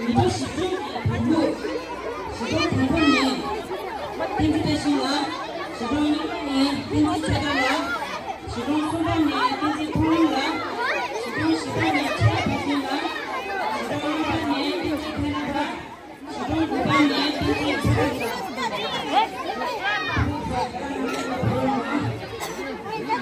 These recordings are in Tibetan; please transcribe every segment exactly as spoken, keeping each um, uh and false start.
ལས་ཐོག་གཞིས་ཁྲོམ་གྱི་དོན་ལུགས། གཞིས་གྲོང་དང་པོ་ནས་བསྟན་འཛིན་བཀྲ་ཤིས་ལགས། གཞིས་གྲོང་གཉིས་པ་ནས་བསྟན་འཛིན་ཆོས་གྲགས་ལགས། གཞིས་གྲོང་གསུམ་པ་ནས་བསྟན་འཛིན་མཐོང་སྒྲོན་ལགས། གཞིས་གྲོང་བཞི་པ་ནས་ཆོས་གྲགས་བུ་ཆེན་ལགས། གཞིས་གྲོང་ལྔ་པ་ནས་བསྟན་འཛིན་ཕན་ལགས། གཞིས་གྲོང་དགུ་པ་ནས་བསྟན་འཛིན་ཆོས་གྲགས་ལགས།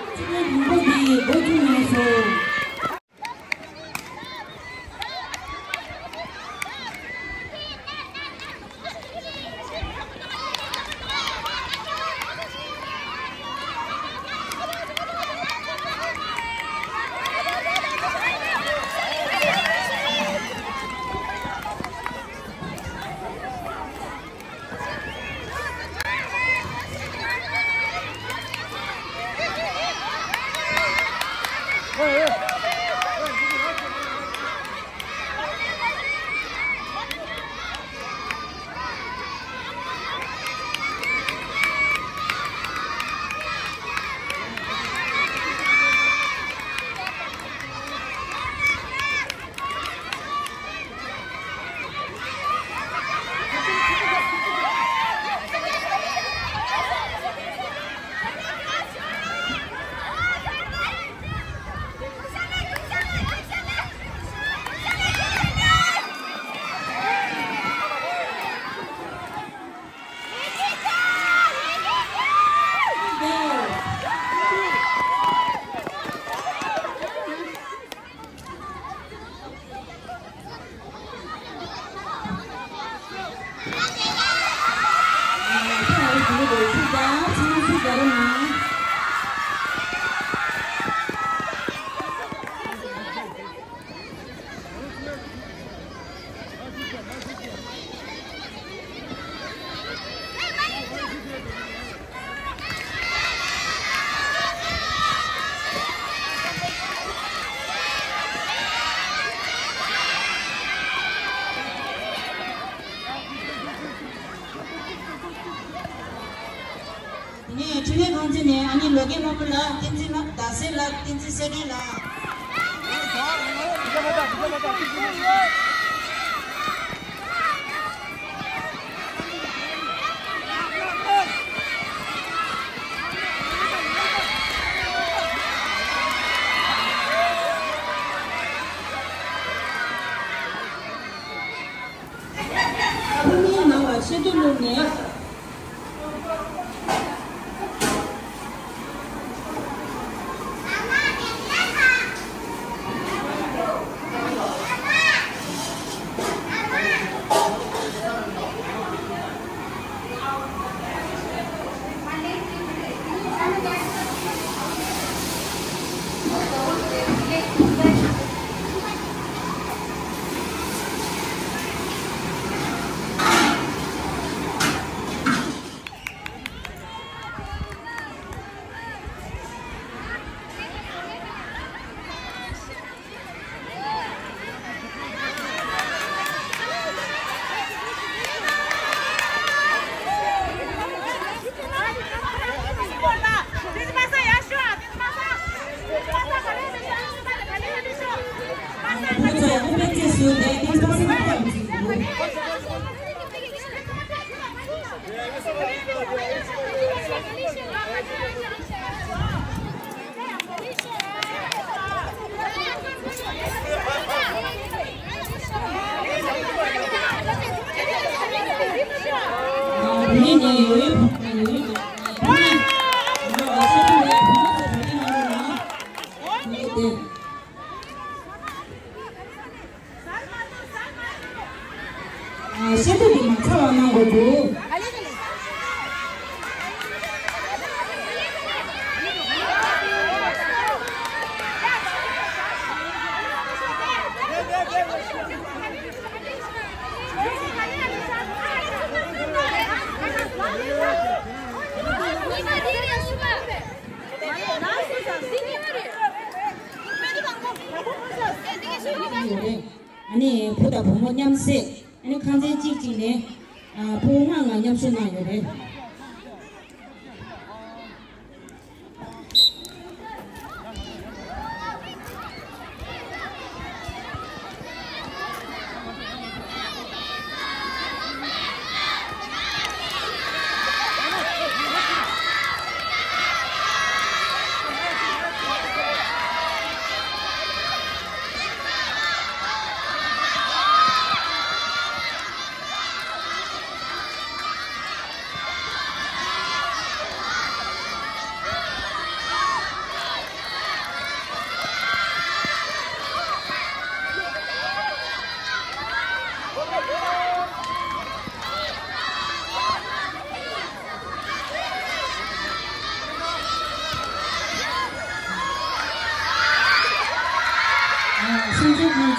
ཚེ་རིང་མགོན་པོ་གིས་འགོ་ཚུགས་གནང་སོང་། དེ་ནས་འཕྲིན་ལས་ཁང་ཚན་ནས་ཨ་ནེ་ལོ་རྒན་དམར་པོ་ལགས། བསྟན་འཛིན་ལགས། ཟླ་ཟེར་ལགས། བསྟན་འཛིན་གསལ་སྒྲོན་ལགས། ཨ་ཁུ་མིའི་ནང་ལ་ཤེས་འདོད་བླུགས་ནས། ཤེས་ཐུབ་ཀྱི་མ་ཚར་བ་གནང་དགོས་འདུག་ཨ་ནི་བུ་དང་བུ་མོ་མཉམ་བསྲེས། ཨ་ནི་ཁང་ཚན་གཅིག་གཅིག་ནས་ཨ་ཕྲུ་གུ་ལྔ་ལྔ་མཉམ་ཞུགས་གནང་ཡོད་རེད།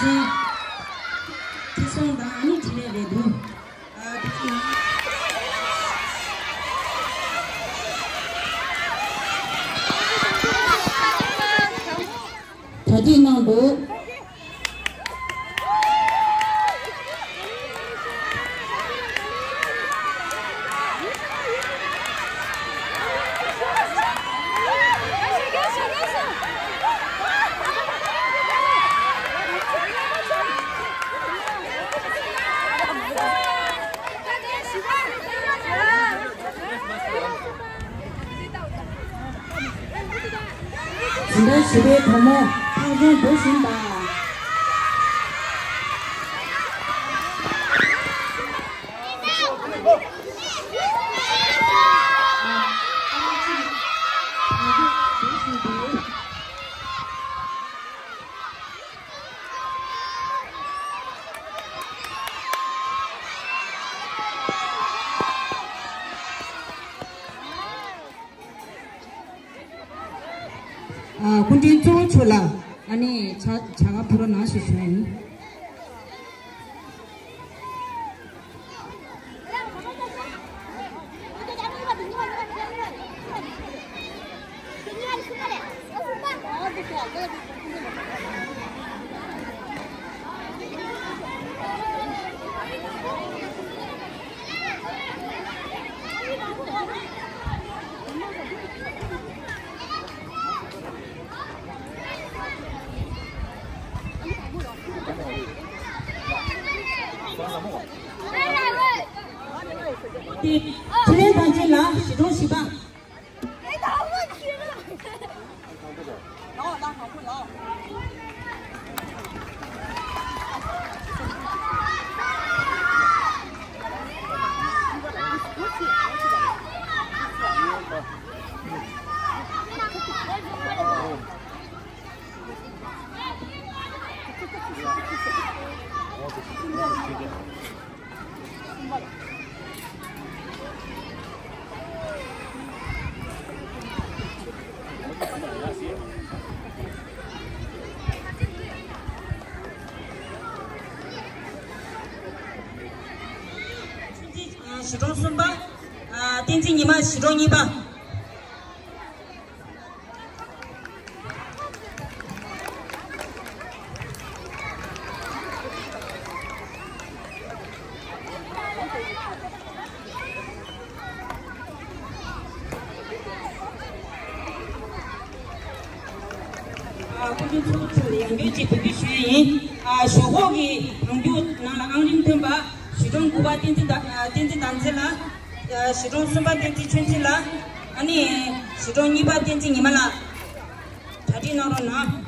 ཚེ་ཚེ་སྲོང་དང་ཨ་ནི་དྲིན་ལན་རེད་འདུག་ཨ་དེ་ཚོ་ཡང་གྲ་སྒྲིག་གནང་འདུག་འཛིན་གྲྭ་བཞི་པའི་བུ་མོ་ཐག་ཆོད་འགྲོ་བཞིན་པ། ཨ། སྐུ་མགྲོན་གཙོ་བོ་མཆོག་ལ་ཨ་ནི་ཕྱག་ཕྱག་འཁར་ཕུལ་རོགས་གནང་ཞེས་ཞུ་ཡ་ཡིན། ཕྲིན་ལས་དར་རྒྱས་ལགས་གཞིས་གྲོང་བཞི་པ། གཞིས་གྲོང་གསུམ་པ། བསྟན་འཛིན་ཉི་མ་གཞིས་གྲོང་གཉིས་པ། སྐུ་མགྲོན་ཚོགས་གཙོ་ཡང་སྐྱོར་གྱིས་འབོད་སྐུལ་ཞུ་ཡ་ཡིན། ཞོགས་ཁོག་གི་གདུང་རྒྱུད་ནང་ལ་ཨང་རིམ་མཐོན་པ་གཞིས་གྲོང་དགུ་པ་བསྟན་འཛིན་བསྟན་འཛིན་བདག་འཛིན་ལགས། གཞིས་གྲོང་གསུམ་པ་བསྟན་འཛིན་ཆོས་འཛིན་ལགས། ཨ་ནི་གཞིས་གྲོང་གཉིས་པ་བསྟན་འཛིན་ཉི་མ་ལགས། གྲ་སྒྲིག་གནང་རོགས་གནང་།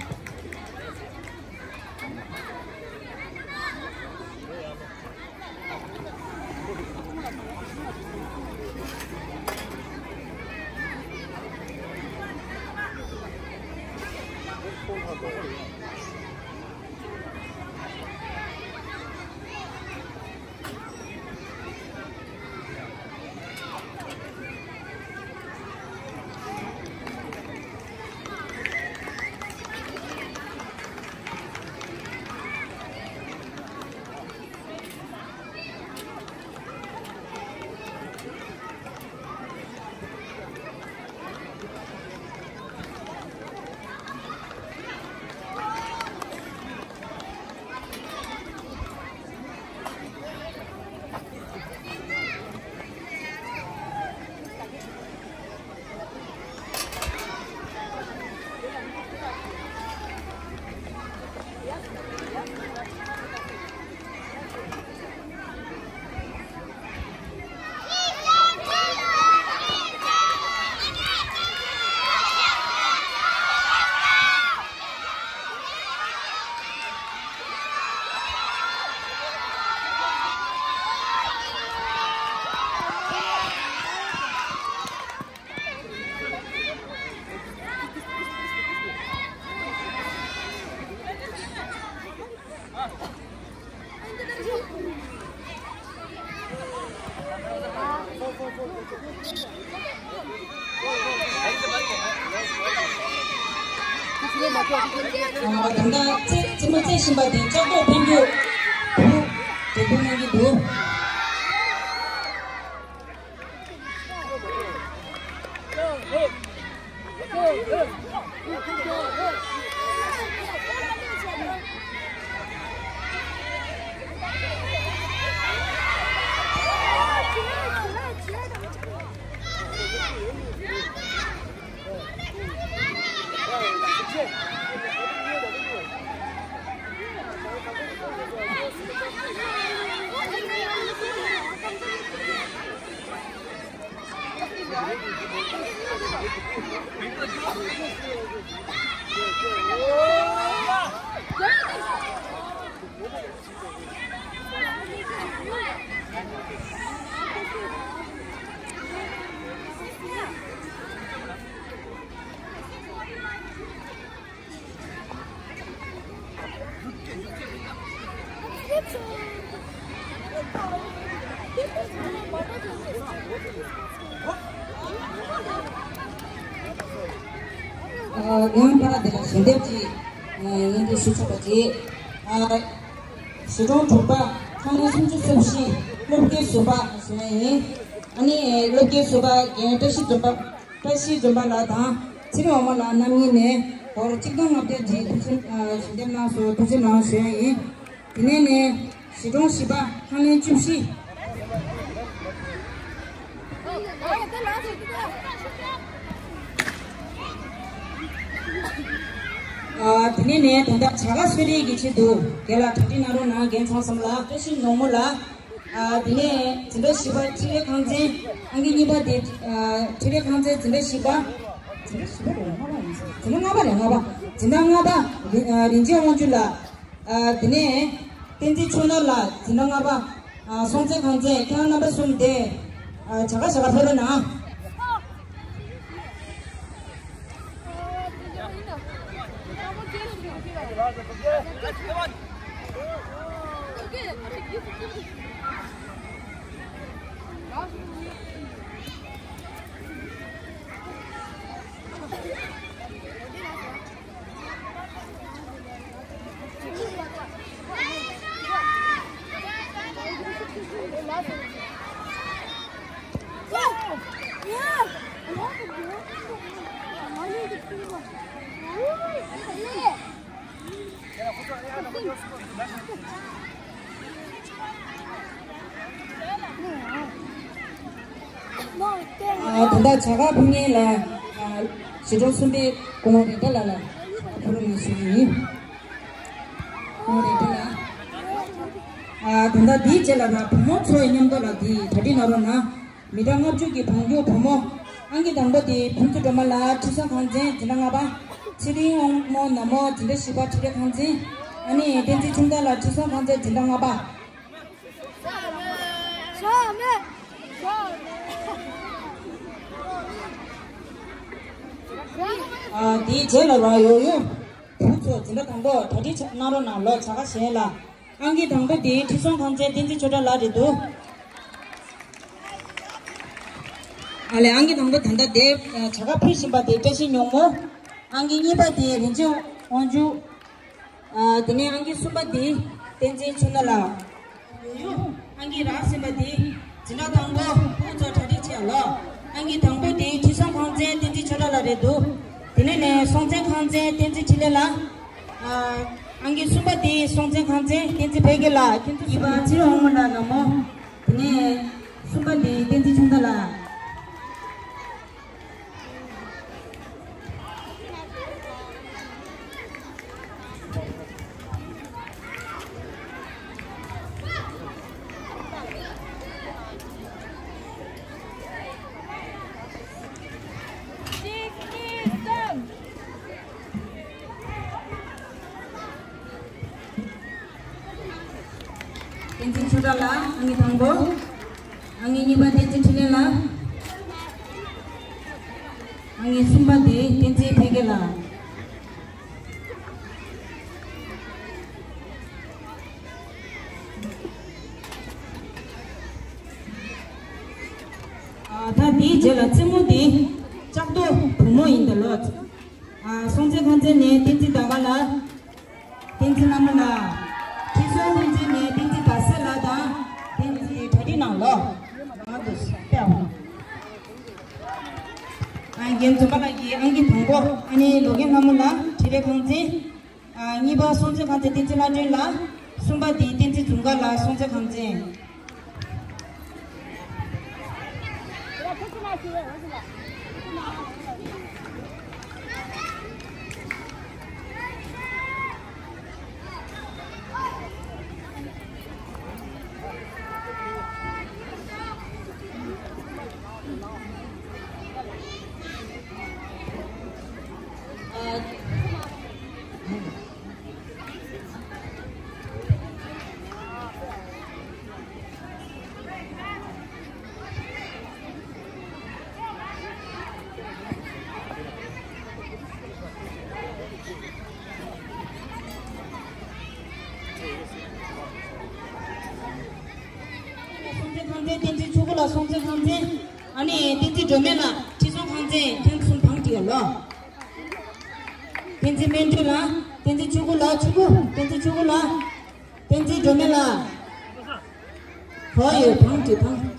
ད་ལྟ་རྩེད་རྩེད་མོ་རྩེ་བཞིན་པ་དེ་ལྕགས་རྡོག་འཕེན་རྒྱུ་བུ་འབྲེལ་གཏུག་གནང་གི་འདུག་ཡང་བར་དེ་ལ་ཞལ་འདེབས་ཀྱི་སྙན་སྒྲོན་ཞུ་ཆོག་པ་རེད། གཞིས་གྲོང་དྲུག་པ་ཁང་ལེན་སུམ་ཅུ་སོ་བཞི་སློབ་དགེ་ཟུར་པ་ཞུ་ཡ་ཡིན། ཨ་ནི་སློབ་དགེ་ཟུར་པ་རྒན་བཀྲ་ཤིས་འཛོམས་པ། བཀྲ་ཤིས་འཛོམས་པ་ལགས་དང་ཚེ་རིང་དབང་མོ་ལགས་རྣམ་གཉིས་ནས་སྒོར་གཅིག་སྟོང་ལྔ་བརྒྱ་ཅིག་ཐུགས་སེམས་ཞལ་འདེབས་གནང་སོང་། ཐུགས་རྗེ་གནང་ཞུ་ཡ་ཡིན། དེ་ནས་ནས་གཞིས་གྲོང་བཞི་པ་ཁང་ལེན་བཅུ་བཞི། དེ་ནས་ནས་ད་ལྟ་བྱ་དགའ་གསོལ་རས་ཀྱི་ཆེད་དུ་རྒན་ལགས་གྲ་སྒྲིག་གནང་རོགས་གནང་། རྒན་ཚང་བསམ་ལགས། བཀྲ་ཤིས་ནོར་མོ་ལགས། ཨ། དེ་ནས་འཛིན་གྲྭ་བཞི་པ་འཕྲིན་ལས་ཁང་ཚན། ཨང་ཀི་གཉིས་པ་དེ། ཨ། འཕྲིན་ལས་ཁང་ཚན་འཛིན་གྲྭ་བཞི་པ། འཛིན་གྲྭ་བཞི་པ་རེད། ལྔ་པ་ཡིན་ས། འཛིན་གྲྭ་ལྔ་པ་རེད། ལྔ་པ། འཛིན་གྲྭ་ལྔ་པ་རིན། ཨ། རིན་ཆེན་དབང་ཕྱུག་ལགས། ཨ། དེ་ནས་བསྟན་འཛིན་ཆོས་ནོར་ལགས། འཛིན་གྲྭ་ལྔ་པ། ཨ། སྲོང་བཙན་ཁང་ཚན། ཁྱེད་རང་རྣམ་པ་གསུམ་དེ། ཨ། བྱ་དགའ་བྱ་དགའ་ཕེབས་རོགས་གནང་། ཨ། ད་ལྟ་བྱ་དགའ་ཕུལ་མཁན་ལ། ཨ། གཞིས་གྲོང་གསུམ་པའི་སྐུ་ངོ་རེ་ལྟ་ལགས་ལ་ཕུལ་རོགས་གནང་ཞུ་གི་ཡིན། སྐུ་ངོ་རེ་ལྟ་ལགས། ཨ། ད་ལྟ་འདིའི་རྗེས་ལ་ད་བུ་མོ་ཚོའི་མཉམ་དུ་ལ་འདི་གྲ་སྒྲིག་གནང་རོགས་གནང་། མི་གྲངས་ལྔ་བཅུ་གི་གྲངས་ཀྱི་བུ་མོ། ཨང་ཀི་དང་པོ་དེ་ཕུན་ཚོགས་སྒྲོལ་མ་ལགས། ཁྲི་སྲོང་ཁང་ཚན་འཛིན་གྲྭ་ལྔ་པ། ཚེ་རིང་དབང་མོ་ནག་མོ་འཛིན་གྲྭ་བཞི་པ་འཕྲིན་ལས་ཁང་ཚན། ཨ་ནི་བསྟན་འཛིན་ཆུང་བདག་ལགས། ཁྲི་སྲོང་ཁང་ཚན་འཛིན་གྲྭ་ལྔ་པ། ཨ། དེའི་རྗེས་ལ་ར་ཡོ་ཡོ། བུ་ཚོ་འཛིན་གྲྭ་དང་པོ་གྲ་སྒྲིག་གནང་རོགས་གནང་ལོ། བྱ་དགའ་གཞན་ལ། ཨང་ཀི་དང་པོ་དེ་ཁྲི་སྲོང་ཁང་ཚན་བསྟན་འཛིན་ཆོས་གྲགས་ལགས་རེད་འདུག་ཨ་ལས། ཨང་ཀི་དང་པོ་ད་ལྟ་དེ་བྱ་དགའ་ཕུལ་བཞིན་པ་དེ་བཀྲ་ཤིས་ཉོན་མོ། ཨང་ཀི་གཉིས་པ་དེ་རིན་ཆེན་དབང་ཕྱུག་ཨ། དེ་ནས་ཨང་ཀི་གསུམ་པ་དེ་བསྟན་འཛིན་ཆུ་ནོར་ལགས། ཡོ་ཡོ། ཨང་ཀི་རག་ཟིན་པ་དེ་འཛིན་གྲྭ་དང་པོ་ཕྲུ་གུ་ཚོ་གྲ་སྒྲིག་བྱས་ལོ། ཨང་ཀི་དང་པོ་དེ་ཁྲི་སྲོང་ཁང་ཚན་བསྟན་འཛིན་ཆོས་གྲགས་ལགས་རེད་འདུག་དེ་ནས་ནས་སྲོང་བཙན་ཁང་ཚན་བསྟན་འཛིན་འཕྲིན་ལས་ལགས། ཨ། ཨང་ཀི་གསུམ་པ་དེ་སྲོང་བཙན་ཁང་ཚན་བསྟན་འཛིན་འཕེལ་རྒྱས་ལགས། ཁྱེད་ཚོ་གཉིས་པ་ཚེ་རིང་དབང་མོ་ལགས་ནག་མོ། དེ་ནས་གསུམ་པ་དེ་བསྟན་འཛིན་ཆུང་བདག་ལགས། བསྟན་འཛིན་ཆོས་གྲགས་ལགས། ཨང་ཀི་དང་པོ། ཨང་ཀི་གཉིས་པ་བསྟན་འཛིན་འཕྲིན་ལས་ལགས། ཨང་ཀི་གསུམ་པ་དེ་བསྟན་འཛིན་འཕེལ་རྒྱས་ལགས། ཨ། ད་དེའི་རྗེས་ལ་རྩེད་མོ་དེ་ལྕགས་རྡོ་བུ་མོ་ཡིན་ད་ལོ། ཨ། སྲོང་བཙན་ཁང་བཙན་ནས་བསྟན་འཛིན་ཟླ་བ་ལགས། བསྟན་འཛིན་ལྷ་མོ་ལགས། ཁྲི་སྲོང་ཁང་བཙན་ནས་བསྟན་འཛིན་ཟླ་ཟེར་ལགས་དང་། བསྟན་འཛིན་གྲ་སྒྲིག་གནང་ལོ། ང་དུ་སྤེལ་བ། ཨ། རྒན་འཛོམས་པ་ལགས་ཀྱིས་ཨང་ཀི་དང་པོ། ཨ་ནི་ལོ་རྒན་ལྷ་མོ་ལགས་འཕྲིན་ལས་ཁང་བཙན། ཨ། གཉིས་པ་སྲོང་བཙན་ཁང་བཙན་བསྟན་འཛིན་ལྷ་སྒྲོན་ལགས། གསུམ་པ་དེ་བསྟན་འཛིན་འཛུམ་དཀར་ལགས་སྲོང་བཙན་ཁང་བཙན། སྲོང་བཙན་ཁང་བཙན། བསྟན་འཛིན་ཆོས་སྐུ་ལགས་སྲོང་བཙན་ཁང་བཙན། ཨ་ནི་བསྟན་འཛིན་སྒྲོལ་མ་ལགས་ཁྲི་སྲོང་ཁང་བཙན། ཁྱེད་གསུམ་བང་སྒྲིག་ཡོད་ལོ། བསྟན་འཛིན་སྨན་སྒྲོལ་ལགས། བསྟན་འཛིན་ཆོས་སྐུ་ལགས། ཆོས་སྐུ། བསྟན་འཛིན་ཆོས་སྐུ་ལགས། བསྟན་འཛིན་སྒྲོལ་མ་ལགས། ཧོ་ཡོད། བང་སྒྲིག་བང་།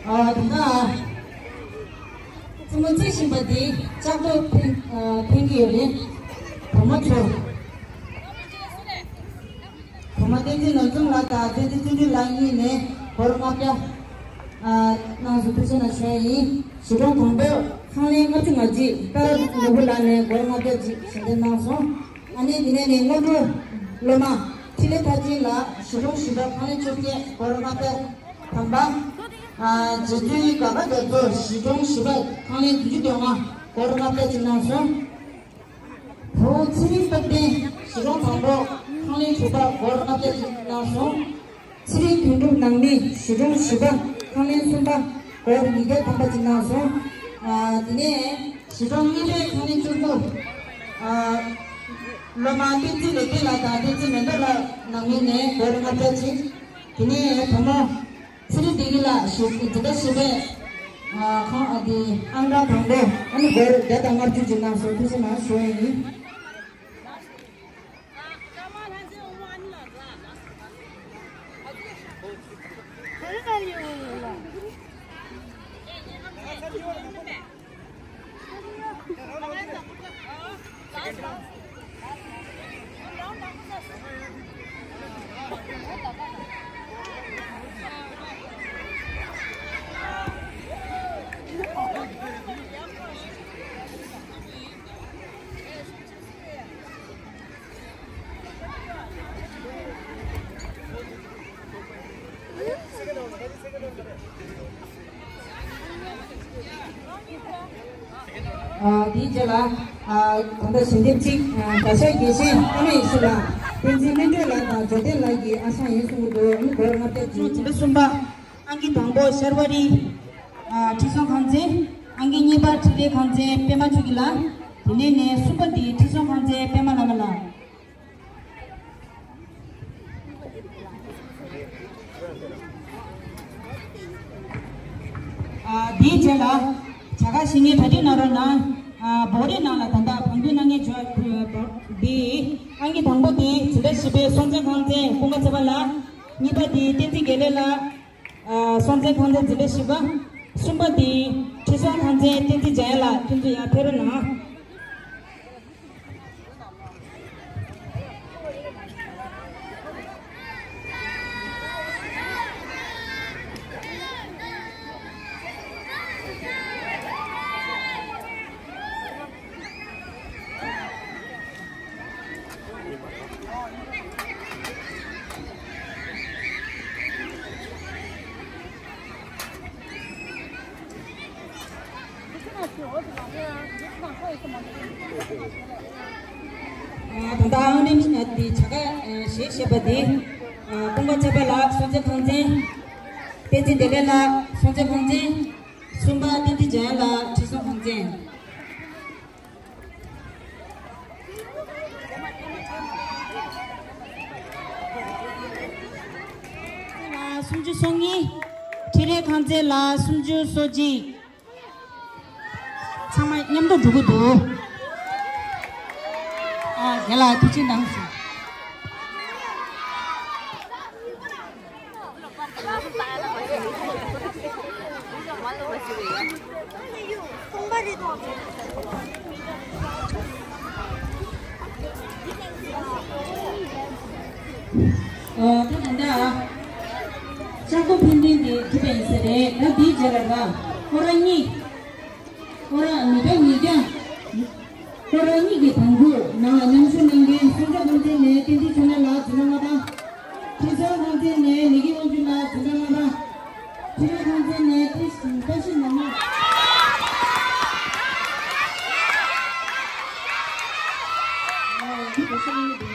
ཨ། ད་ལྟ་བཙུན་མོ་རྩེ་བཞིན་པ་འདི་ལྕགས་ཐོག་འཐེན། ཨ། འཐེན་གྱི་ཡོད་རེད། བུ་མོ་ཚོ། བུ་མོ་བསྟན་འཛིན་ནོར་འཛོམས་ལགས་དང་བསྟན་འཛིན་བརྩོན་འགྲུས་ལགས་གཉིས་ནས་སྒོར་ལྔ་བརྒྱ། ཨ། གནང་སོང་། ཐུགས་རྗེ་གནང་ཞུ་ཡ་ཡིན། གཞིས་གྲོང་དང་པོ་ཁང་ལེན་ལྔ་བཅུ་ང་གཅིག་ཏཱ་ར་ནོར་བུ་ལགས་ནས་སྒོར་ལྔ་བརྒྱ་ཅིག་ཞལ་འདེབས་གནང་སོང་། ཨ་ནི་དེ་ནས་ནས་སྔོན་འགྲོ་སློབ་མ་འཕྲིན་ལས་མཐར་ཕྱིན་ལགས། གཞིས་གྲོང་བཞི་པ་ཁང་ལེན་བཅོ་བརྒྱད་སྒོར་ལྔ་བརྒྱ། དང་པ། ཨ། རྗེ་བཙུན་དགའ་དགའ་རྒྱ་མཚོ་གཞིས་གྲོང་བཞི་པ་ཁང་ལེན་བདུན་ཅུ་དོན་ལྔ་སྒོར་ལྔ་བརྒྱ་ཅིག་གནང་སོང་། བུ་ཚེ་རིང་སྟོབས་ལྡན་གཞིས་གྲོང་དང་པོ་ཁང་ལེན་དྲུག་པ་སྒོར་ལྔ་བརྒྱ་ཅིག་གནང་སོང་། ཚེ་རིང་དོན་གྲུབ་ནང་མི་གཞིས་གྲོང་བཞི་པ་ཁང་ལེན་གསུམ་པ་སྒོར་ཉིས་བརྒྱ་ཐམ་པ་ཅིག་གནང་སོང་། ཨ། དེ་ནས་གཞིས་གྲོང་གཉིས་པའི་ཁང་ལེན་བཅུ་དགུ། ཨ། སློབ་མ་བསྟན་འཛིན་ལེགས་ལྡན་ལགས་དང་བསྟན་འཛིན་མེ་ཏོག་ལགས་ནང་མི་ནས་སྒོར་ལྔ་བརྒྱ་ཅིག། དེ་ནས་བུ་མོ་ཚེ་རིང་བདེ་སྐྱིད་ལགས་གཞིས། འཛིན་གྲྭ་བཞི་པའི། ཨ། ཁང་། ཨ། དེ་ཨང་གྲངས་དང་པོ། ཨ་ནི་སྒོར་བརྒྱ་དང་ལྔ་བཅུ་ཅིག་གནང་སོང་། ཐུགས་རྗེ་གནང་ཞུ་ཡ་ཡིན། ཨ། དེའི་རྗེས་ལ། ཨ། ད་ལྟ་ཞལ་འདེབས་གཅིག་ཨ། གྲྭ་ཤག་དགེ་བཤེས་ཨ་མ་ཡེ་ཤེས་ལགས། བསྟན་འཛིན་སྨིན་གྲོལ་ལགས་དང་འབྱོར་ལྡན་ལགས་ཀྱི་ཨ་ཞང་ཡིན་གསུང་གི་འདུག་ཨ་ནི་སྒོར་ལྔ་བརྒྱ་ཅིག་དེ་འདྲ་གསུམ་པ། ཨང་ཀི་དང་པོ་ཤར་བ་རི། ཨ། ཁྲི་སྲོང་ཁང་བཙན། ཨང་ཀི་གཉིས་པ་འཕྲིན་ལས་ཁང་བཙན་པད་མ་ཆོས་སྐྱིད་ལགས། དེ་ནས་ནས་གསུམ་པ་དེ་ཁྲི་སྲོང་ཁང་བཙན་པད་མ་བླ་མ་ལགས། ཤེས་ངེས་གྲ་སྒྲིག་གནང་རོགས་གནང་། ཨ་བོ་རེ་ནང་ལ་ད་ལྟ་བང་བསྟུན་གནང་མཁན་བྱོས། འདི་ཨང་ཀི་དང་པོ་དེ་འཛིན་གྲྭ་བཞི་པའི་སྲོང་བཙན་ཁང་བཙན་ཀུན་དགའ་ཚེ་དཔལ་ལགས། གཉིས་པ་དེ་བསྟན་འཛིན་དགེ་ལེགས་ལགས། ཨ་སྲོང་བཙན་ཁང་བཙན་འཛིན་གྲྭ་བཞི་པ། གསུམ་པ་དེ་ཁྲི་སྲོང་ཁང་བཙན་བསྟན་འཛིན་འཇམ་དབྱངས་ལགས། ཁྱེད་ཚོ་ཡར་ཕེབས་རོགས་གནང་། ད་ལྟ་ཨང་རིམ་འདི་བྱ་དགའ་བཞེས་བཞེས་པ་འདི། ཀུན་དགའ་ཚེ་དཔལ་ལགས་སྲོང་བཙན་ཁང་བཙན། བསྟན་འཛིན་བདེ་ལེགས་ལགས་སྲོང་བཙན་ཁང་བཙན། གསུམ་པ་བསྟན་འཛིན་འཇམ་དབྱངས་ལགས་ཁྲི་སྲོང་ཁང་བཙན། ལ་སུམ་ཅུ་སོ་གཉིས། ཁྲི་རལ་ཁང་བཙན་ལ་སུམ་ཅུ་སོ་གཅིག། ཚང་མ་མཉམ་དུ་འགྲོ་གི་འདུག་ཨ་རྒན་ལགས་ཐུགས་རྗེ་གནང་ཞུ། ཨ་ད་ད་ད། ལྕགས་པོ་འཕེན་སྟོན་དེ་གྲུབ་པ་ཡིན་ས་རེད། ད་དེའི་རྗེས་ལ་ར་ཁོ་རང་གཉིས། ཁོ་རང་མི་གྲངས་ཉིས་བརྒྱ། ཁོ་རང་གཉིས་ཀྱི་དང་པོ་ནང་ལ་མཉམ་ཞུགས་གནང་མཁན་སྲོང་བཙན་ཁང་བཙན་ནས་བསྟན་འཛིན་ཆོས་གླིང་ལགས་འཛིན་གྲྭ་ལྔ་པ། ཁྲི་སྲོང་ཁང་བཙན་ནས་ལི་ཀི་དབང་ཕྱུག་ལགས་འཛིན་གྲྭ་ལྔ་པ། ཁྲི་རལ་ཁང་བཙན་ནས་ཁྲི་བཀྲ་ཤིས་ནོར་མ། ཨ་ཁྲི་བཀྲ་ཤིས་ནོར་མ།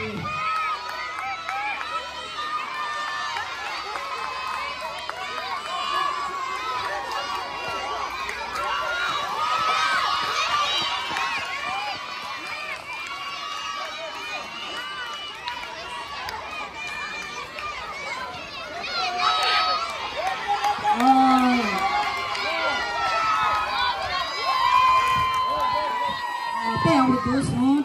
དཔེ་ཡག་པོ་འདུག་སོང་།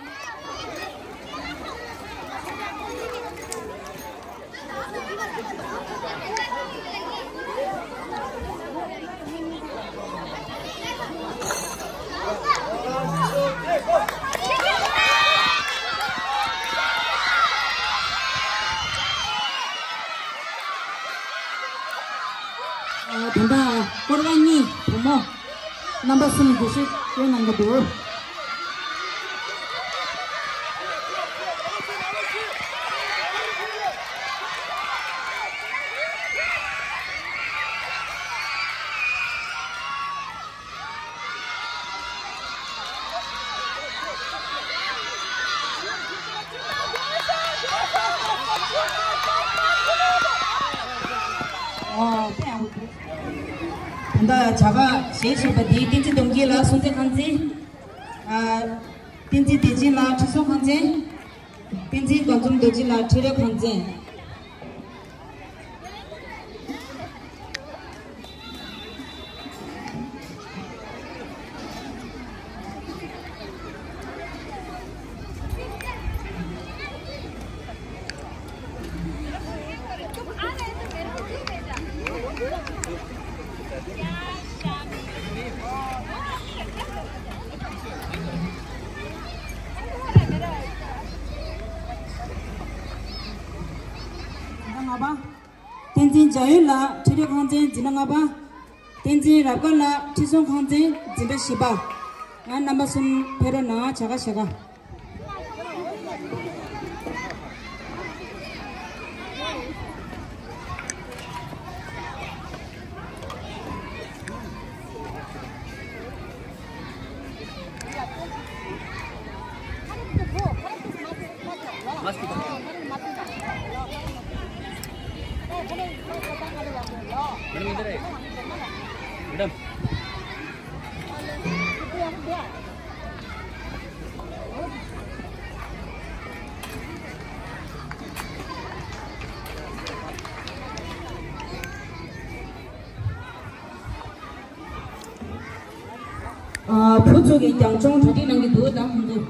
ད་ལྟ་སྐོར་བ་གཉིས་བུ་མོ། རྣམ་པ་གསུམ་འགྲེལ་བཤད་སྐྱོན་གནང་གི་འདུག་ད་ལྟ་བྱ་དགའ་བཞེས་བཞིན་པ་འདི་བསྟན་འཛིན་སྟོབས་རྒྱས་ལགས་སྲོང་བཙན་ཁང་བཙན། ཨ། བསྟན་འཛིན་བདེ་ཆེན་ལགས་ཁྲི་སྲོང་ཁང་བཙན། བསྟན་འཛིན་དགའ་འཛོམས་རྡོ་རྗེ་ལགས་ཁྲི་རལ་ཁང་བཙན། ལྔ་པ། བསྟན་འཛིན་འཇའ་ཡོན་ལགས་ཁྲི་རལ་ཁང་བཙན་འཛིན་གྲྭ་ལྔ་པ། བསྟན་འཛིན་རབ་དགའ་ལགས་ཁྲི་སྲོང་ཁང་བཙན་འཛིན་གྲྭ་བཞི་པ། ང་རྣམ་པ་གསུམ་ཕེབས་རོགས་གནང་། བྱ་དགའ་བཞེས་ག मैडम, इधर आइए। मैडम। བུ་ཚོ་གིས་ཀྱང་ཅུང་གྲ་སྒྲིག་གནང་གི་འདུག་ད་ཁོང་ཚོ།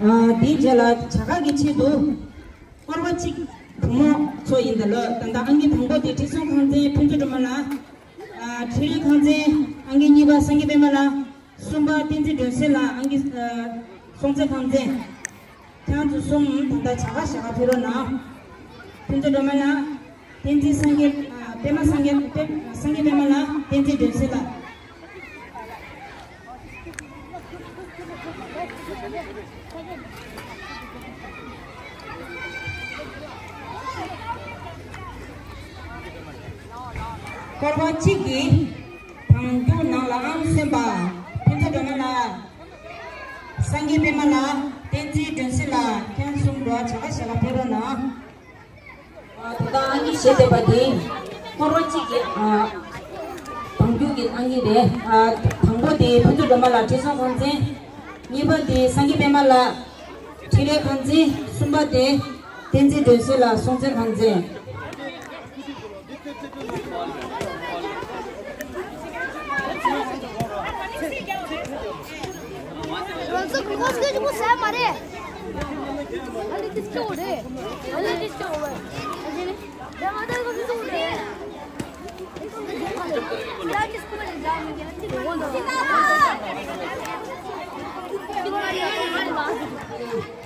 ཨ། དེའི་རྗེས་ལ་བྱ་དགའ་གི་ཆེད་དུ། སྐོར་བ་གཅིག་བུ་མོ་ཚོ་ཡིན་ད་ལོ། ད་ལྟ་ཨང་ཀི་དང་པོ་དེ་ཁྲི་སྲོང་ཁང་ཚན་ཕུན་ཚོགས་སྒྲོལ་མ་ལགས། ཨ། འཕྲིན་ལས་ཁང་ཚན་ཨང་ཀི་གཉིས་པ་སངས་རྒྱས་པད་མ་ལགས། གསུམ་པ་བསྟན་འཛིན་སྒྲོན་གསལ་ལགས། ཨང་ཀི། ཨ། སྲོང་བཙན་ཁང་ཚན། ཁྱེད་རང་ཚོ་གསུམ་ད་ལྟ་བྱ་དགའ་ཞལ་དཀར་ཕུལ་རོགས་གནང་། ཕུན་ཚོགས་སྒྲོལ་མ་ལགས། བསྟན་འཛིན་སངས་རྒྱས། ཨ། པད་མ་སངས་རྒྱས། པད། སངས་རྒྱས་པད་མ་ལགས། བསྟན་འཛིན་སྒྲོན་གསལ་ལགས། སྐོར་བ་གཅིག་གི་དང་རྒྱུག་ནང་ལ་ཨང་སོན་པ་ཕུན་ཚོགས་སྒྲོལ་མ་ལགས། སངས་རྒྱས་པད་མ་ལགས། བསྟན་འཛིན་སྒྲོན་གསལ་ལགས། ཁྱེད་རང་གསུམ་འགྲོ་བ་བྱ་དགའ་ཞལ་དཀར་ཕུལ་རོགས་གནང་། ཨ། ད་ལྟ་ཨང་ཀི་བཞེས་བསྡད་པ་དེ་སྐོར་བ་གཅིག་གི། ཨ། དང་རྒྱུག་གི་ཨང་ཀི་རེད། ཨ། དང་པོ་དེ་ཕུན་ཚོགས་སྒྲོལ་མ་ལགས། ཁྲི་སྲོང་ཁང་ཚན། གཉིས་པ་དེ་སངས་རྒྱས་པད་མ་ལགས། འཕྲིན་ལས་ཁང་ཚན། གསུམ་པ་དེ་བསྟན་འཛིན་སྒྲོན་གསལ་ལགས། སྲོང་བཙན་ཁང་ཚན། ལེགས་སྐྱེས་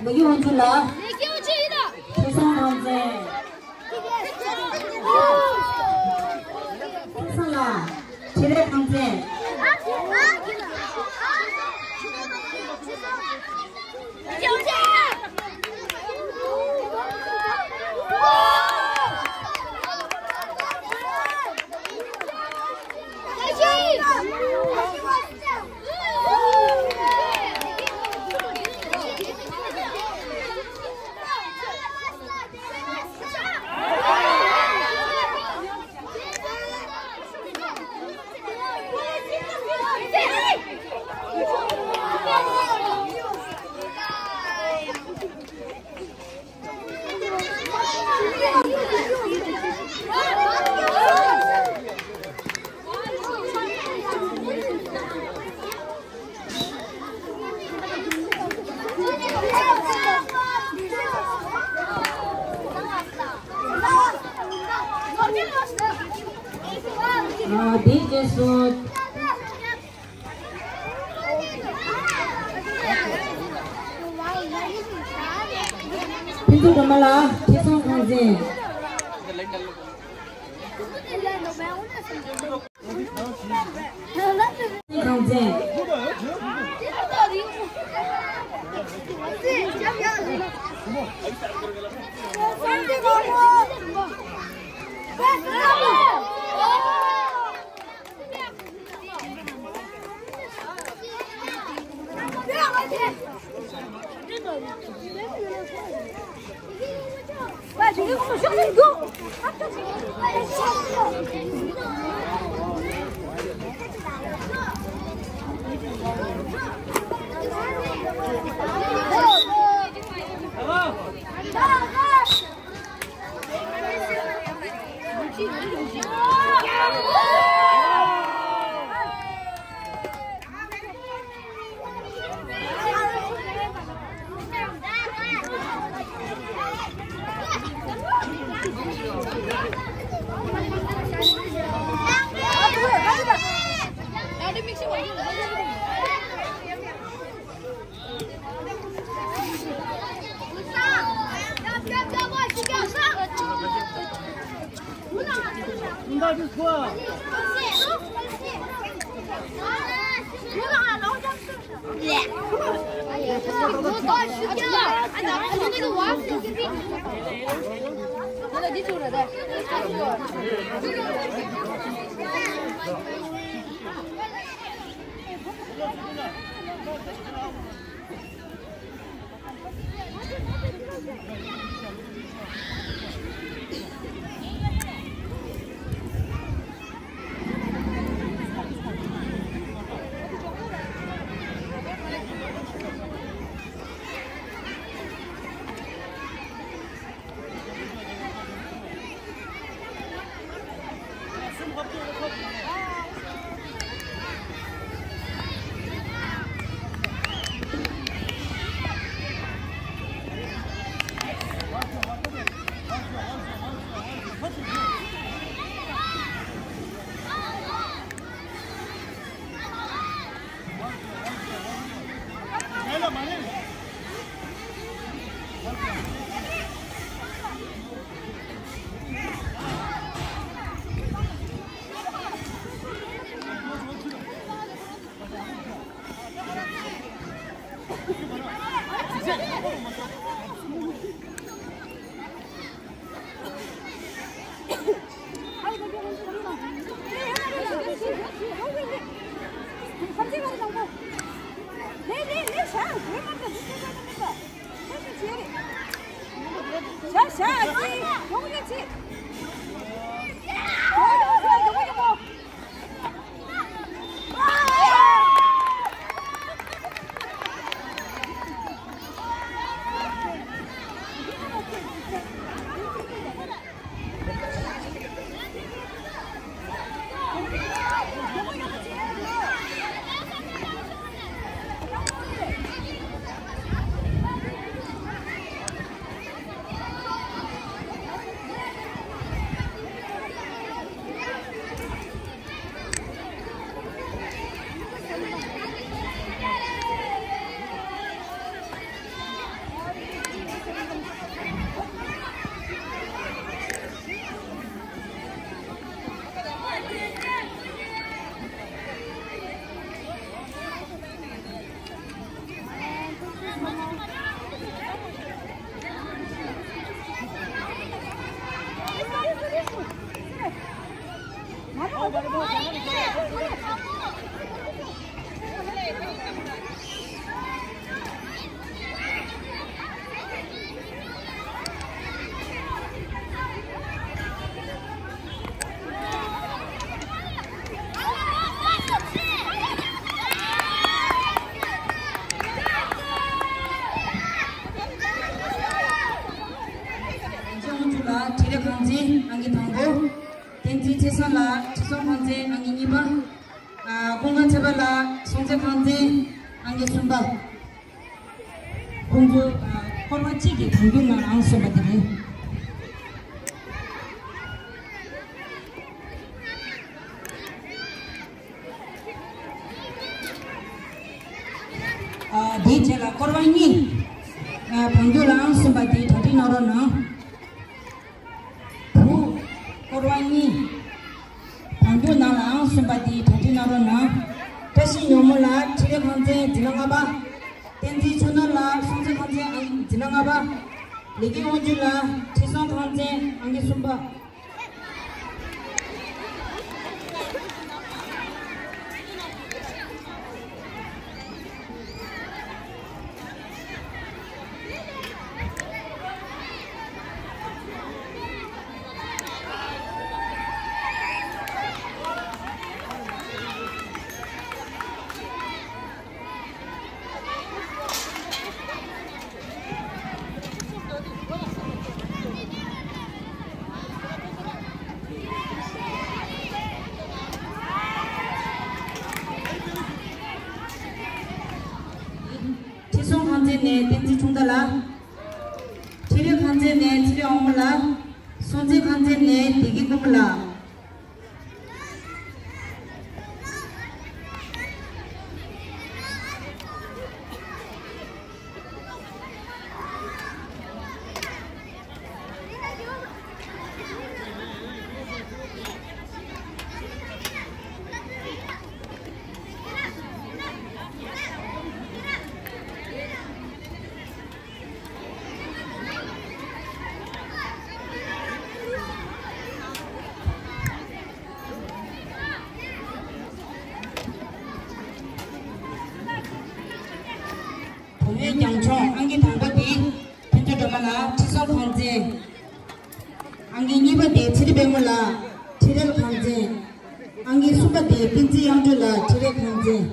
དབང་ཕྱུག་ལགས། ཁྲི་སྲོང་ཁང་ཚན། ཁྲི་སྲོང་ལགས། འཕྲིན་ལས་ཁང་ཚན། ཨ། དེའི་རྗེས་སུ། ཕུན་ཚོགས་སྒྲོལ་མ་ལགས། ཁྲི་སྲོང་ཁང་ཚན། ཁང་ཚན། ལྷན་རྒྱས་དབུ་འཛུགས་ལ་འཕྲིན་ལས་ཁང་འཛིན་ཨང་ཀི་དང་པོ། བསྟན་འཛིན་ཚེ་བཟང་ལགས་ཁྲི་སྲོང་ཁང་ཚན་ཨང་ཀི་གཉིས་པ། ཨ། ཀུན་དགའ་ཚེ་དཔལ་ལགས་སྲོང་བཙན་ཁང་ཚན་ཨང་ཀི་གསུམ་པ། ཁོང་ཚོ་ཨ། སྐོར་བ་གཅིག་གི་གྲོང་ཁྱེར་ནང་ཨང་གསུམ་པ་དེ་རེད། ཨ། དེའི་རྗེས་ལ་སྐོར་བ་གཉིས། ཨ། བང་རྒྱུག་ལ་ཨང་གསུམ་པ་དེ་གྲ་སྒྲིག་གནང་རོགས་གནང་། བུ། སྐོར་བ་གཉིས། བང་རྒྱུག་ནང་ལ་ཨང་གསུམ་པ་དེ་གྲ་སྒྲིག་གནང་རོགས་གནང་། བཀྲ་ཤིས་ཉོན་མོངས་ལགས་འཕྲིན་ལས་ཁང་ཚན་འཛིན་གྲྭ་ལྔ་པ། བསྟན་འཛིན་ཆོས་ནོར་ལགས་སྲོང་བཙན་ཁང་ཚན་ཨང་འཛིན་གྲྭ་ལྔ་པ། ལས་ཀྱི་དབང་ཕྱུག་ལགས་ཁྲི་སྲོང་ཁང་ཚན་ཨང་ཀི་གསུམ་པ། ཁྲི་སྲོང་ཁང་ཚན་ནས་བསྟན་འཛིན་ཆུང་བདག་ལགས། འཕྲིན་ལས་ཁང་ཚན་ནས་ཚེ་རིང་དབང་མོ་ལགས། སྲོང་བཙན་ཁང་ཚན་ནས་བདེ་སྐྱིད་ཀུན་དགའ་ལགས། བུ་མོའི་རྒྱང་མཆོང་ཨང་ཀི་དང་པོ་དེ་ཕུན་ཚོགས་སྒྲོལ་མ་ལགས་ཁྲི་སྲོང་ཁང་ཚན། ཨང་ཀི་གཉིས་པ་དེ་ཚེ་རིང་དཔལ་མོ་ལགས་འཕྲིན་ལས་ཁང་ཚན། ཨང་ཀི་གསུམ་པ་དེ་བསྟན་འཛིན་དབྱངས་སྒྲོན་ལགས་འཕྲིན་ལས་ཁང་ཚན།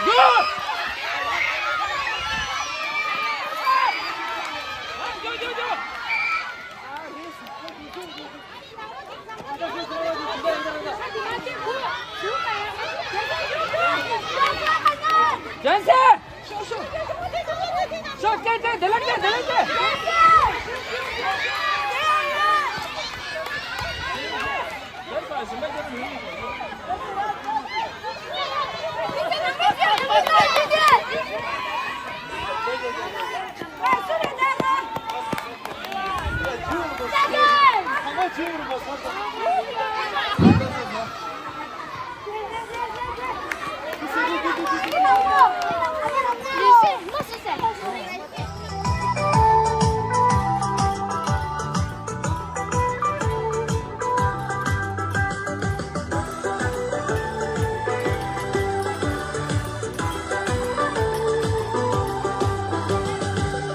Good! བསྟན་འཛིན། ཤོག་ཤོག་ཤོག་སྐད་སྐད་དེ་ལ་སྐད་དེ་ལ་སྐད།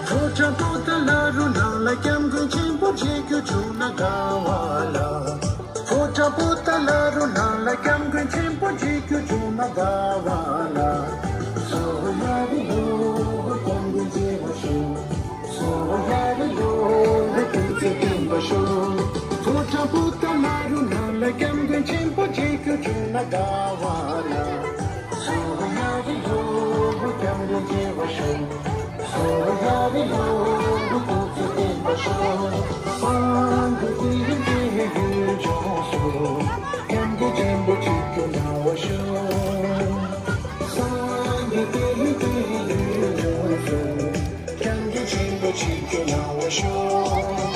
ཕོ་བྲང་པོ་ཏཱ་ལ་རུ་ནང་ལ་སྐྱབས་མགོན་ཆེན་པོ་མཇལ་རྒྱུ་བྱུང་ན་དགའ་བ་ལ། ཕོ་བྲང་པོ་ཏཱ་ལ་རུ་ནང་ལ་སྐྱབས་མགོན་ཆེན་པོ་མཇལ་རྒྱུ་བྱུང་ན་དགའ་བ་ལ། སོ་ཡ་རི་ལོ་སྐྱབས་མགོན་མཇལ་བར་ཤོག་སོ་ཡ་རི་ལོ་སྐུ་ཚེ་བརྟན་པར་ཤོག་ཕོ་བྲང་པོ་ཏཱ་ལ་རུ་ནང་ལ་སྐྱབས་མགོན་ཆེན་པོ་མཇལ་རྒྱུ་བྱུང་ན་དགའ་བ་ལ། སོ་ཡ་རི་ལོ་སྐྱབས་མགོན་མཇལ་བར་ཤོག་སོ་ཡ་རི་ལོ་སྐུ་ཚེ་བརྟན་པར་ཤོག་སངས་རྒྱས་དེ་རིང་དེ་ཡུལ་ལྗོངས་སུ། སྐྱབས་མགོན་ཆེན་པོ་མཇལ་རྒྱུ་གནང་བར་ཤོག་སངས་རྒྱས་དེ་རིང་དེ་ཡུལ་ལྗོངས་སུ། སྐྱབས་མགོན་ཆེན་པོ་མཇལ་རྒྱུ་གནང་བར་ཤོག་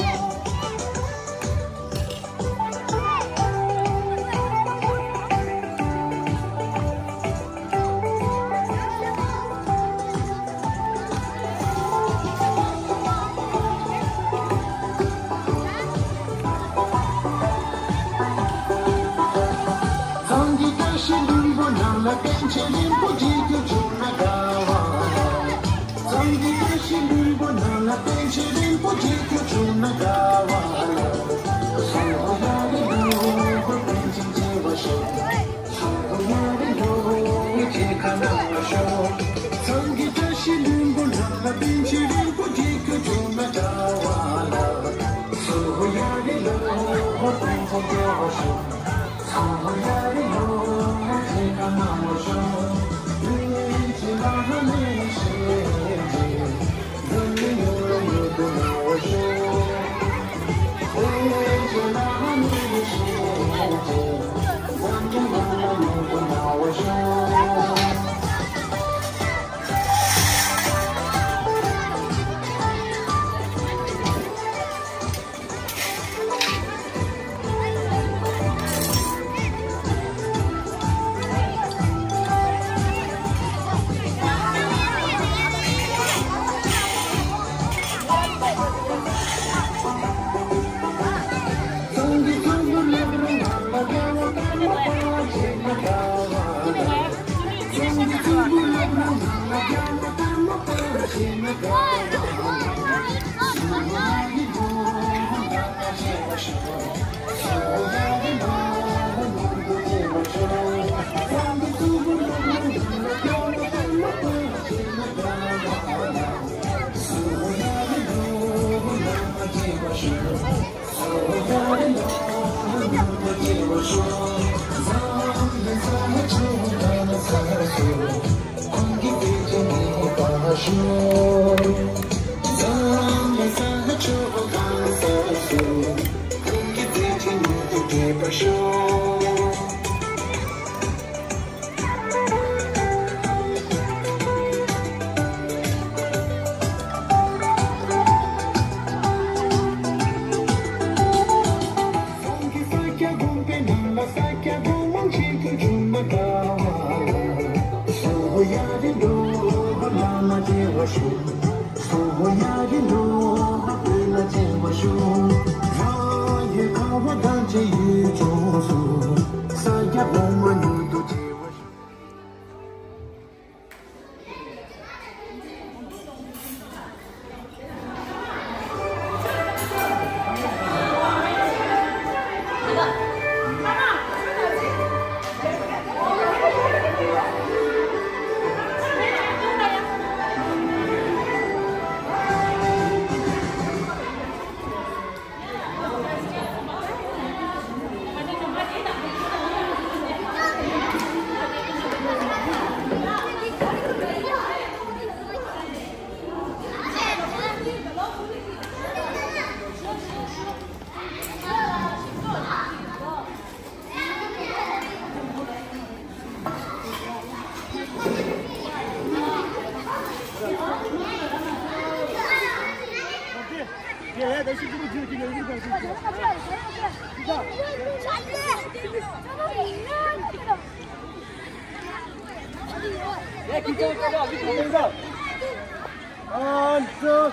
སངས་རྒྱས་བཀྲ་ཤིས་ལྷུན་པོ་ནང་ལ་པཎ་ཆེན་རིན་པོ་ཆེ་མཇལ་རྒྱུ་བྱུང་ན་དགའ་བ། སངས་རྒྱས་བཀྲ་ཤིས་ལྷུན་པོ་ནང་ལ་པཎ་ཆེན་རིན་པོ་ཆེ་མཇལ་རྒྱུ་བྱུང་ན་དགའ་བ། སོ་ཡ་རི་ལོ་པཎ་ཆེན་མཇལ་བར་ཤོག་སོ་ཡ་རི་ལོ་མཇལ་ཁ་གནང་བར་ཤོག་སངས་རྒྱས་བཀྲ་ཤིས་ལྷུན་པོ་ནང་ལ་པཎ་ཆེན་རིན་པོ་ཆེ་མཇལ་རྒྱུ་བྱུང་ན་དགའ་བ་ལ། སོ་ཡ་རི་ལོ་པཎ་ཆེན་མཇལ་བར་ཤོག And, uh,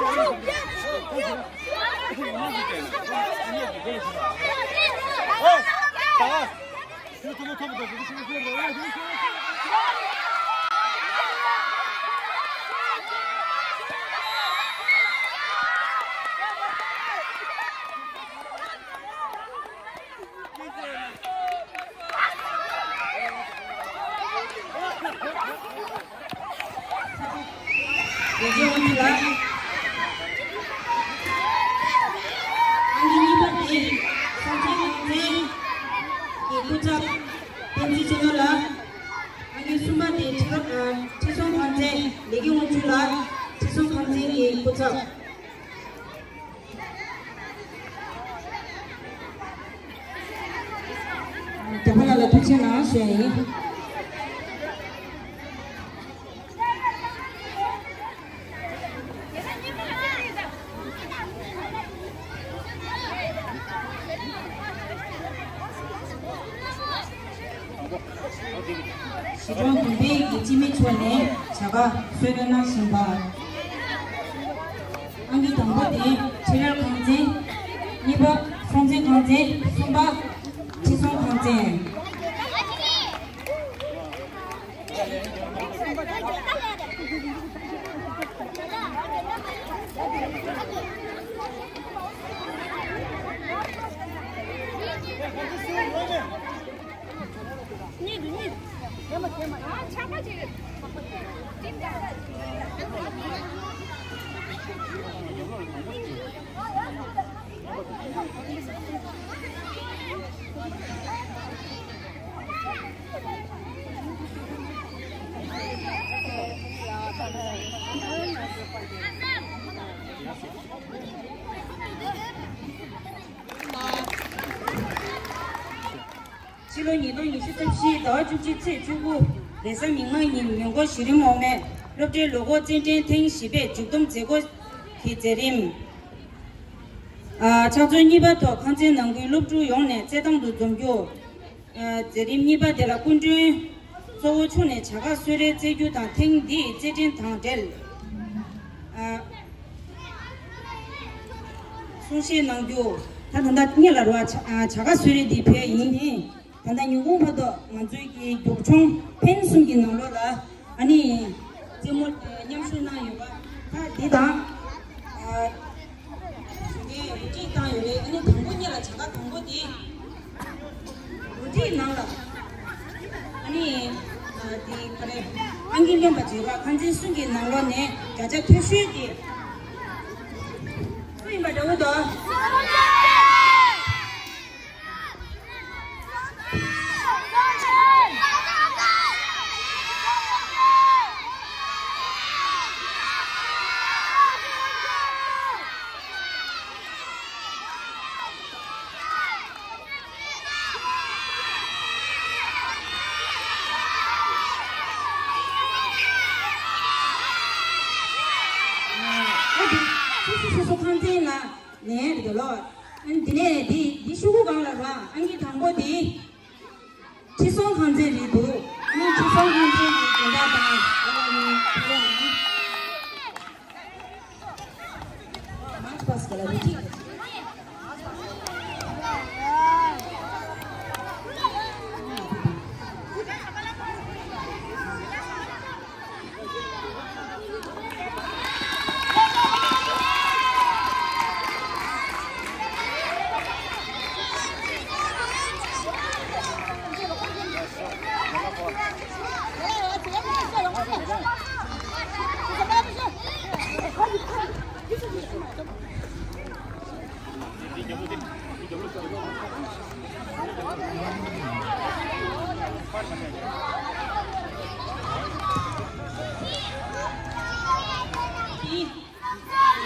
རྒྱལ་སྤྱིའི་དབང་ཆེན་ལགས། ཨང་ཀི་གཉིས་པ་དེ་སྲོང་བཙན་སྒང་བཙན་གྱི་སྐུ་ཚབ་བསྟན་འཛིན་ཆོས་ནོར་ལགས། ཨང་ཀི་གསུམ་པ་དེ་ཁྲི་ཁྲི་སྲོང་ཁང་བཙན་ལས་ཀྱི་དབང་ཕྱུག་ལགས། ཁྲི་སྲོང་ཁང་བཙན་གྱི་སྐུ་ཚབ། རྒྱ་ཕ་ལགས་ལ་ཐུགས་རྗེ་གནང་ཞུ་ཡ་ཡིན། གཞིས་གྲོང་བདུན་པའི་གི་སྤྱི་མི་ཚོ་ནས་བྱ་དགའ་གསོལ་རས་གནང་བཞིན་པ། ཨང་ཀི་དང་པོ་དེ་ཁྲི་རལ་ཁང་བཙན། གཉིས་པ་སྲོང་བཙན་ཁང་བཙན། གསུམ་པ་ཁྲི་སྲོང་ཁང་བཙན། ཕྱི་ལོ་ཉིས་སྟོང་ཉི་ཤུ་རྩ་བཞི་ཟླ་བ་བཅུ་གཅིག་ཚེས་བཅུ་དགུ་རེས་གཟའ་མིག་དམར་ཉིན་མོན་གྷོ་གཞི་རིམ་འོག་མའི་སློབ་གྲྭའི་ལོ་འཁོར་རྩེད་འགྲན་ཐེངས་བཞི་པའི་མཇུག་བསྡོམས་མཛད་སྒོ་གི་མཛད་རིམ། ཨ། ཕྱག་ཚོད་གཉིས་པ་ཐོག་ཁང་ཚན་ནང་ཁུལ་སློབ་ཕྲུག་ཡོངས་ནས་རྩེད་ཐང་དུ་འཛོམས་རྒྱུ། ཨ། མཛད་རིམ་གཉིས་པ་དེ་ལ་སྐུ་མགྲོན་གཙོ་བོ་མཆོག་ནས་བྱ་དགའ་གསོལ་རས་སྩལ་རྒྱུ་དང་། ཐེངས་འདིའི་རྩེད་འགྲན་དང་འབྲེལ། ཨ། གསུང་བཤད་གནང་རྒྱུ། ད་ད་ལྟ་སྔོན་ལ་རེད་བ། བྱ་ཨ། བྱ་དགའ་གསོལ་རས་འདི་ཕུལ་ཡིན་ནི། ད་ལྟ་ཉིན་གུང་བར་དུ་ང་ཚོའི་གི་རྒྱུག་མཆོང་འཕེན་གསུམ་གྱི་ནང་ལོགས་ལ་ཨ་ནི་རྩེད་མོ་མཉམ་ཞུགས་གནང་ཡོད་པ། ད་འདི་དང་། ཨ། ཞུ་མཁན་རེ་ཅིག་བཏང་ཡོད་རེད། ཨ་ནི་དང་པོ་ཉིད་ལ་བྱ་དགའ་དང་པོ་དེ་རུ་སྒྲིག་ནང་ལ། ཨ་ནི། ཨ། དེ་ག་རེ། ཨང་ཀི་ལོན་པ་བྱེད་པ་ཁང་ཚན་གསུམ་གྱི་ནང་ལོགས་ནས་བརྒྱ་ཆ་མཐོ་ཤོས་དེ་སུ་ཡིན་པ་འདྲ་བོ་འདུག་ཨ། དེ་སོ་སོ་ཁང་ཚན་ལ་ལན་རེད་ལོ། ཨ་ནི་དེ་ནས་འདི་འདི་ཤོག་གུ་སྒང་ལ་ར། ཨང་ཀི་དང་པོ་དེ་ཁྲི་སྲོང་ཁང་ཚན་རེད་འདུག་ཨ་ནི་ཁྲི་སྲོང་ཁང་ཚན་གྱི་དོན་དག་དང་། ཨ་ནི་དེ་ནས་མར་ཁེ་པཱས་ཀ་ལ་རུ་ཁྲིད།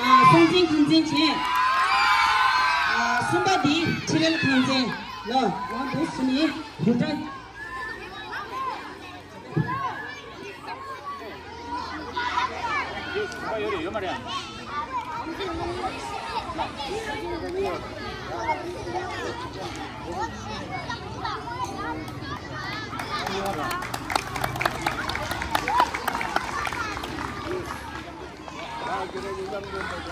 ཨ། སྲོང་བཙན་ཁང་ཚན་བྱས། ཨ། གསུམ་པ་འདི་ཁྲི་རལ་ཁང་ཚན་ལོ། ཡང་འདུག་སེ་ནི་རུ་ཏྲ། ད་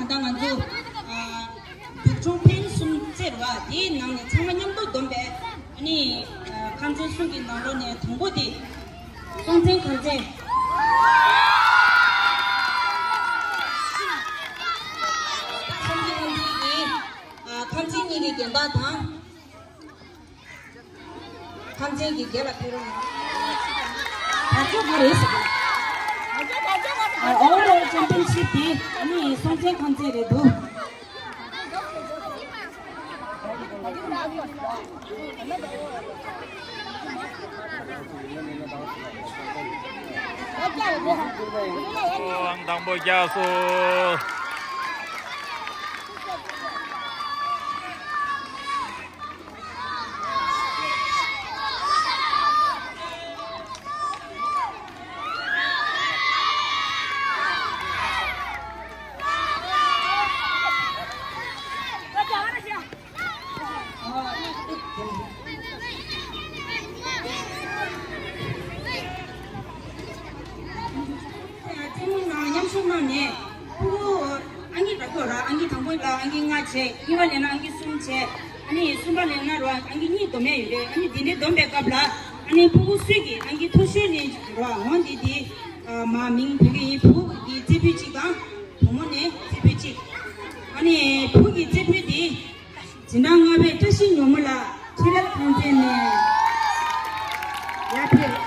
ལྟ་ང་ཚོ་ཨ་སྡུག་གྲོང་ཕན་གསུམ་བཙལ་བ་དེའི་ནང་ནས་ཚང་མ་མཉམ་དུ་བསྡོམས་པས་ཨ་ནི་ཨ་ཁམས་ཚན་གསུམ་གྱི་ནང་ལོགས་ནས་དང་པོ་དེ་སྲོང་བཙན་ཁམས་ཚན། སྲོང་བཙན་ཁམས་ཚན་གྱི་ཨ་ཁམས་ཚན་གཉིས་ཀྱི་རྒན་པ་དང་། ཁམས་ཚན་གྱི་རྒན་ལ་ཕེབས་རོགས་གནང་། ད་ཅོག་ག་རེད་ཟེར་གི། ཨ་ཨོ་ཝར་ཨོལ་ཅེམ་པི་ཡན་ཤིབ་དེ་ཨ་ནི་སྲོང་བཙན་ཁམས་ཚན་རེད་འདུག་ཨང་དང་པོ་རྒྱག་སོང་། ཐེངས་མང་ནང་མཉམ་ཞུགས་གནང་ནས་ཕྲུ་གུ་ཨང་ཀི་ར་ཁོ་ར་ཨང་ཀི་དང་པོ་ལ་ཨང་ཀི་ལྔ་བྱས། གཉིས་པ་ལེན་ན་ཨང་ཀི་གསུམ་བྱས། ཨ་ནི་གསུམ་པ་ལེན་ན་ར་ཨང་ཀི་གཉིས་སྡོམ་ཡས་ཡོད་རེད། ཨ་ནི་འདི་འདྲའི་སྡོམ་པའི་སྐབས་ལ་ཨ་ནི་ཕྲུ་གུ་སུས་ཀྱིས་ཨང་ཀི་མཐོ་ཤོས་ལེན་ར་འོང་འདི་དེ་མ་མིང་བོད་སྐད་ཡིན། བུ་གི་རྩེ་ཕུད་གཅིག་དང་བུ་མོ་ནས་རྩེ་ཕུད་གཅིག་ཨ་ནི་བུ་གི་རྩེ་ཕུད་དེ། འཛིན་གྲྭ་ལྔ་པའི་བཀྲ་ཤིས་ཉོ་མོ་ལགས་ཁྲི་རབས་ཐང་ཚན་ནས་ཡར་ཕེབས།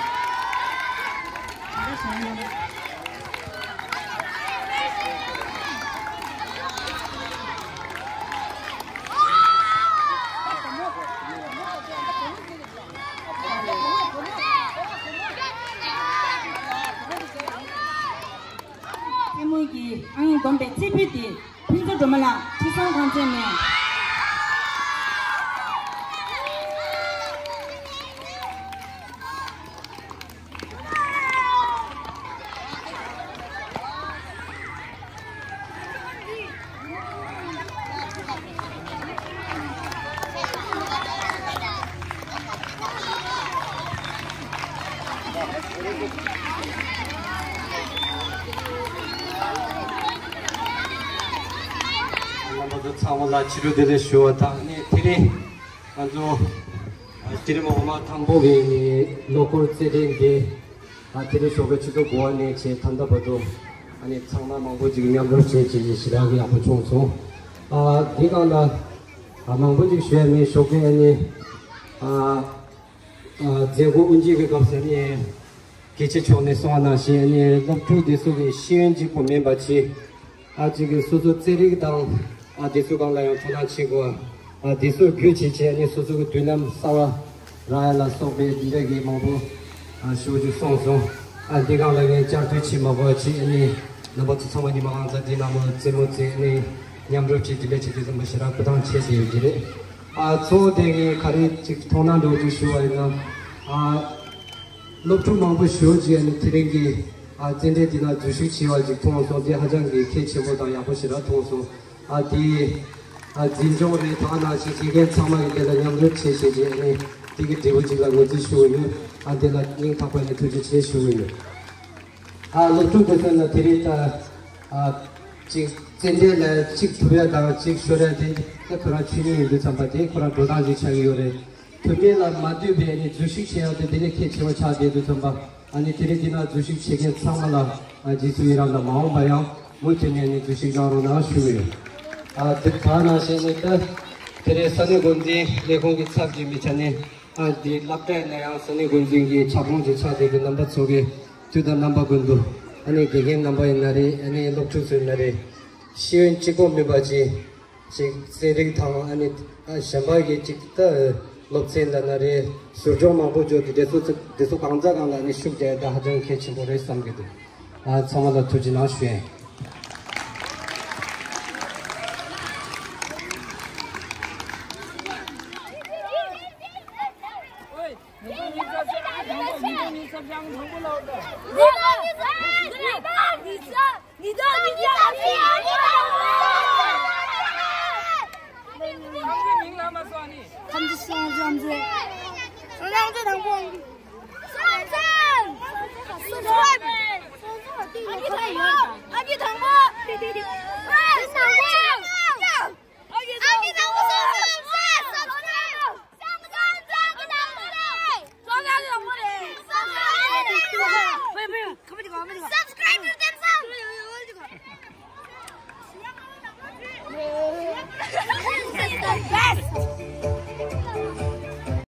ཐལ་མོ་གི་ཨང་སྡོམ་པའི་རྩེ་ཕུད་དེ། ཕུན་ཚོགས་སྒྲོལ་མ་ལགས་ཁྲི་སྲོང་ཐང་ཚན་ནས། རྣམ་པ་ཚོ་ཚང་མ་ལ་ཕྱི་དྲོ་བདེ་ལེགས་ཞུ་བ་དང་། ནས་དེ་རིང་ང་ཚོ་དེ་རིང་འོག་མ་དང་པོ་གི་ལོ་འཁོར་རྩེད་འགྲན་འདི་དེ་རིང་ཞོགས་ཀའི་ཆུ་ཚོད་དགུ་པ་ནས་བྱས་ད་ལྟ་བར་དུ་ཨ་ནི་ཚང་མ་མང་པོ་ཅིག་མཉམ་རུབ་བྱས་བྱས་ཞེ་དྲག་གི་ཡག་པོ་བྱུང་སོང་། ཨ་འདི་སྒང་ལ་ཨ་མང་པོ་ཅིག་ཞུ་ཡ་མེད། ཞོགས་ཀའི་ཨ་ནི་ཨ། ཨ་མཛད་སྒོ་དབུ་འབྱེད་ཀྱི་སྐབས་སུ་ནས་དགེ་ཆེ་མཆོག་ནས་གསུངས་པ་ནང་བཞིན་ནས་སློབ་ཕྲུག་འདི་ཚོ་གི་ཤེས་ཡོན་གཅིག་པུ་མིན་པ་བྱས། ཨ་ཅིག་གི་སོ་སོ་རྩེད་རིགས་དང་ཨ་འདི་ཚོ་སྒང་ལ་ཡང་དོ་སྣང་བྱེད་དགོས། ཨ་འདི་ཚོ་བརྒྱུད་བྱས་བྱས་ནས་སོ་སོ་གི་མདུན་ལམ་གསར་པ་རག་ཡ་ལ་སོགས་པའི་འདི་འདྲ་གི་མང་པོ་ཨ་ཞུ་རྒྱུ་གསུངས་སོང་། ཨ་འདི་སྒང་ལ་ངས་བསྐྱར་ཟློས་བྱེད་མ་དགོས་པ་བྱས། ཨ་ནི་རྣམ་པ་ཚོ་ཚང་མ་ཉི་མ་གང་ཚ་འདི་ནང་ལ་རྩེད་མོ་རྩེས་ནས་མཉམ་རུབ་བྱས་འདི་འདྲ་བྱེད་དུས་ཙམ་པ་ཞེ་དྲག་སྐུ་ཐང་ཆད་བསྡད་ཡོད་ཀྱི་རེད། ཨ་གཙོ་བོ་དེ་ངས་ག་རེ་ཅིག་མཐོང་སྣང་འདྲ་བོ་ཅིག་ཞུ་བ་ཡིན་ན། ཨ་སློབ་ཕྲུག་མང་པོ་ཞེ་པོ་ཅིག་ཨ་ནི་དེ་རིང་གི་ཨ་རྩེད་འགྲན་འདི་ན་འཛུལ་ཞུགས་བྱས་པ་ཅིག་མཐོང་སོང་། དེ་ཧ་ཅང་གི་གལ་ཆེན་པོ་དང་ཡག་པོ་ཞེ་དྲག་མཐོང་སོང་། ཨ་དེ་ཨ་འཛིན་སྐྱོང་རེད། ད་ནང་བཞིན་དགེ་རྒན་ཚང་མ་གི་དེ་ལ་མཉམ་རུབ་བྱས་བྱས་བྱས་ཨ་ནི་དེ་གི་འབྲས་བུ་ཅིག་ལ་ངོས་འཛིན་ཞུ་གི་ཡོད། ཨ་དེ་ལ་སྙིང་ཐག་པ་ནས་ཐུགས་རྗེ་ཆེ་ཞུ་གི་ཡོད། ཨ་སློབ་ཕྲུག་དེ་ཚོ་ནི་དེ་རིང་ད་ཨ་ཅིག་རྩེད་འགྲན་ལ་ཅིག་ཐུབ་ཡ་དང་ཅིག་ཤོར་ཡ་དེ་ད་ཁོ་རང་ཆོས་ཉིད་ཡིན་དུས་ཙམ་པ་དེ་ཁོ་རང་འགྲོ་སྟངས་ཅིག་ཆགས་ཀྱི་ཡོད་རེད། དུས་ངན་ལ་མ་ལྟོས་པའི་ནི་འཛུལ་ཞུགས་བྱེད་ཡ་དེ་དེ་ནི་གལ་ཆེ་བ་ཆགས་བསྡད་དུས་ཙམ་པ་ཨ་ནི་དེ་རིང་འདི་ན་འཛུལ་ཞུགས་བྱེད་མཁན་ཚང་མ་ལ་ཨ་རྗེས་སུ་ཡི་རང་དང་མ་འོངས་པ་ཡང་མུ་མཐུད་ནས་ནི་འཛུལ་ཞུགས་གནང་རོགས་གནང་ཞུ་གི་ཡོད། ཨ་དེ་ད་ནང་བཞིན་ནི་ད་དེ་རིང་ས་གནས་འགོ་འཛིན་ལས་ཁུངས་ཀྱི་ཚབ་ཀྱིས་མི་ཆ་ནས། ཨ་འདི་སློབ་གྲྭ་ཡིན་ན་ཡང་ས་གནས་འགོ་འཛིན་གྱི་ཆབ་ཁོངས་ཀྱི་ཕྱག་དེབ་ཀྱི་རྣམ་པ་ཚོ་གི་དུས་དང་རྣམ་པ་ཀུན་ཏུ་ཨ་ནི་དགེ་རྒན་རྣམ་པ་ཡིན་ན་རེད། ཨ་ནི་སློབ་ཕྲུག་ཚོ་ཡིན་ན་རེད། ཤེས་ཡོན་གཅིག་པོ་མིན་པ་ཅིག་ཅིག་རྩེད་རིགས་དང་ཨ་ནི་ཨ་གཞན་པ་གི་ཅིག་ད་སློབ་ཚན་ལ་ན་རེད། ཟུར་སྦྱོང་མང་པོ་བརྗོད་དེ་དེ་ཚོ་དེ་ཚོ་གང་ཚ་གང་ལ་ཨ་ནི་ཤུགས་རྒྱག་ཡ་ད་ཧ་ཅང་གལ་ཆེན་པོ་རེད་བསམ་གྱི་འདུག་ཨ་ཚང་མ་ལ་ཐུགས་རྗེ་གནང་ཞུ་ཡིན། Subscribe. ཨ་ནི་དང་པོ། ཨ་ནི་དང་པོ། ཨ་ནི་དང་པོ། Subscribe. Subscribe.